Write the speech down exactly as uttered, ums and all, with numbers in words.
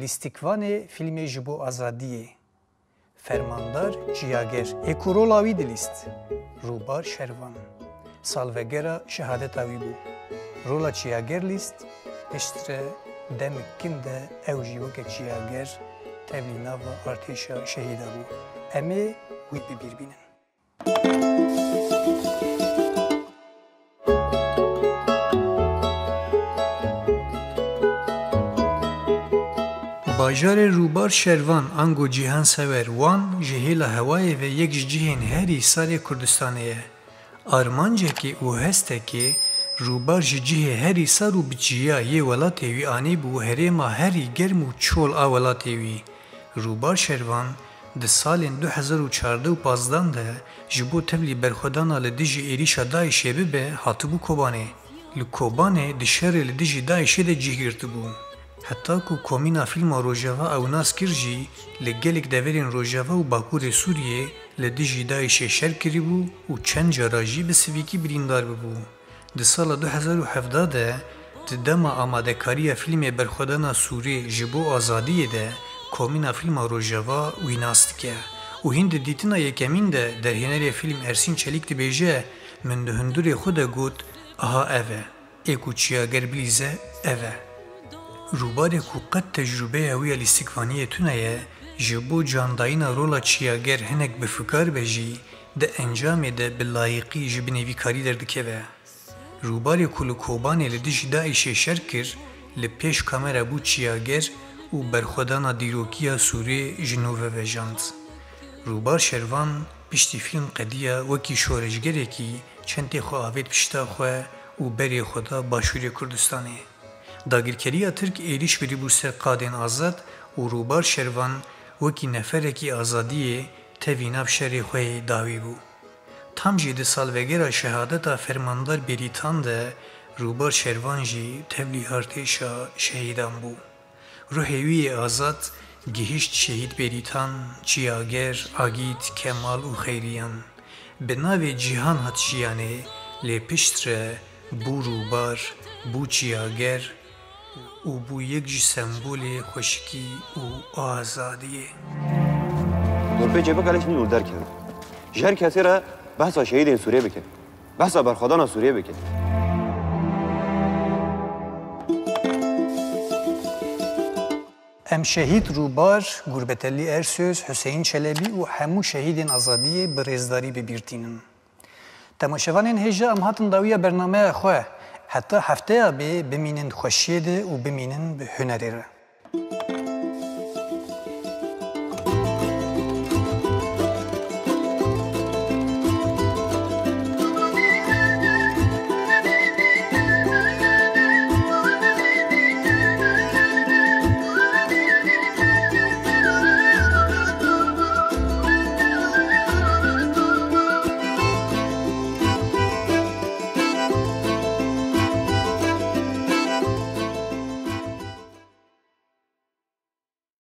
Lîstikvanê fîlmê Ji Bo Azadiyê, Fermandar Çiyager ê ku rola wî dilîst, Rûbar Şervan, salvegera şehadeta wî bû. Rola Çiyager lîst, piştre demik kin de ew jî weke Çiyager tevlî nava artêşa şehîda bû. Em ê wî bi bîr bînin. Bajarê Rûbar Şervan ango Cîhan Sewer Wan ji hêla hewayê ve yek ji cihên herî sarê Kurdistanê ye. Armancekê û hestekê Rûbar ji cihê herî sar û bi çiya yê welatê wî anîbû herêma herî germ û çol a welatê wî. Rûbar Şervan di salên du hezar û çardeh û pazdan de ji bo tevlî berxwedana li dijî êrîşa DAIŞê bibe, hatibû Kobanê. Li Kobanê di şerê li dijî DAIŞê de cih girtibû. Heta ku Komîna Fîlma Rojava ew nas kir jî, li gelek deverên Rojava û Bakurê Sûriyê li dijî DAIŞê şer kiribû û çend cara jî bi sivîkî birîndar bibû. Di sala du hezar û hevdeh de, di dema amadekariya fîlmê Berxwedana Sûrê Ji Bo Azadiyê de, Komîna Fîlma Rojava wî nas dike û hîn di dîtina yekemîn de derhênerê fîlm Ersîn Çelîk dibêje, Min di hundurê xwe de got, Aha ev e. Ê ku Çiyager bilîze, ev e. Rûbarê ku qet tecrûbeya wî ya lîstikvaniyê tune ye, ji bo candayîna rola Çiyager hinek bi fikar be jî, di encamê de bi layiqî ji binê vî karî derdikeve. Rûbarê ku li Kobanê li dijî DAIŞê şer kir, li pêş kamera bû Çiyager û berxwedana dîrokiya Sûrê ji nû ve vejand. Rûbar Şervan piştî fîlm qediya wekî şoreşgerekî çentê xwe avêt pişta xwe û berê xwe da Başûrê Kurdistanê. Dagirkeriya Tirk êrîş kiribû ser qadên azad û Rûbar Şervan wekî neferekî azadiyê tevî nav şerê xwe yê dawî bû. Tam jî di salvegera şehadeta Fermandar Bêrîtan de Rûbar Şervan jî tevlî artêşa şehîdan bû. Ruhê wî yê azad gihişt şehîd Bêrîtan, Çiyager, Agît, Kemal û Xeyriyan. Bi navê Cîhan hat jiyanê, lê piştre bû rûbar, bû çiyager û bû yek ji sembolê xweşikî û azadiyê. Dorpêçê bike lê nû derkeve. Ji her kesê re behsa şehîdên Sûriyê bikin. Behsa berxwedana Sûriyê bikin. Em şehîd Rûbar, Gurbetelî Ersöz, Hüseyin Çelebi û hemû şehîdên azadiyê bi rêzdarî bi bîr tînin. Temaşevanên hêja, em hatin dawiya bernameya xwe. Heta hefteya bê bimînin xweşiyê de û bimînin bi hunerê re.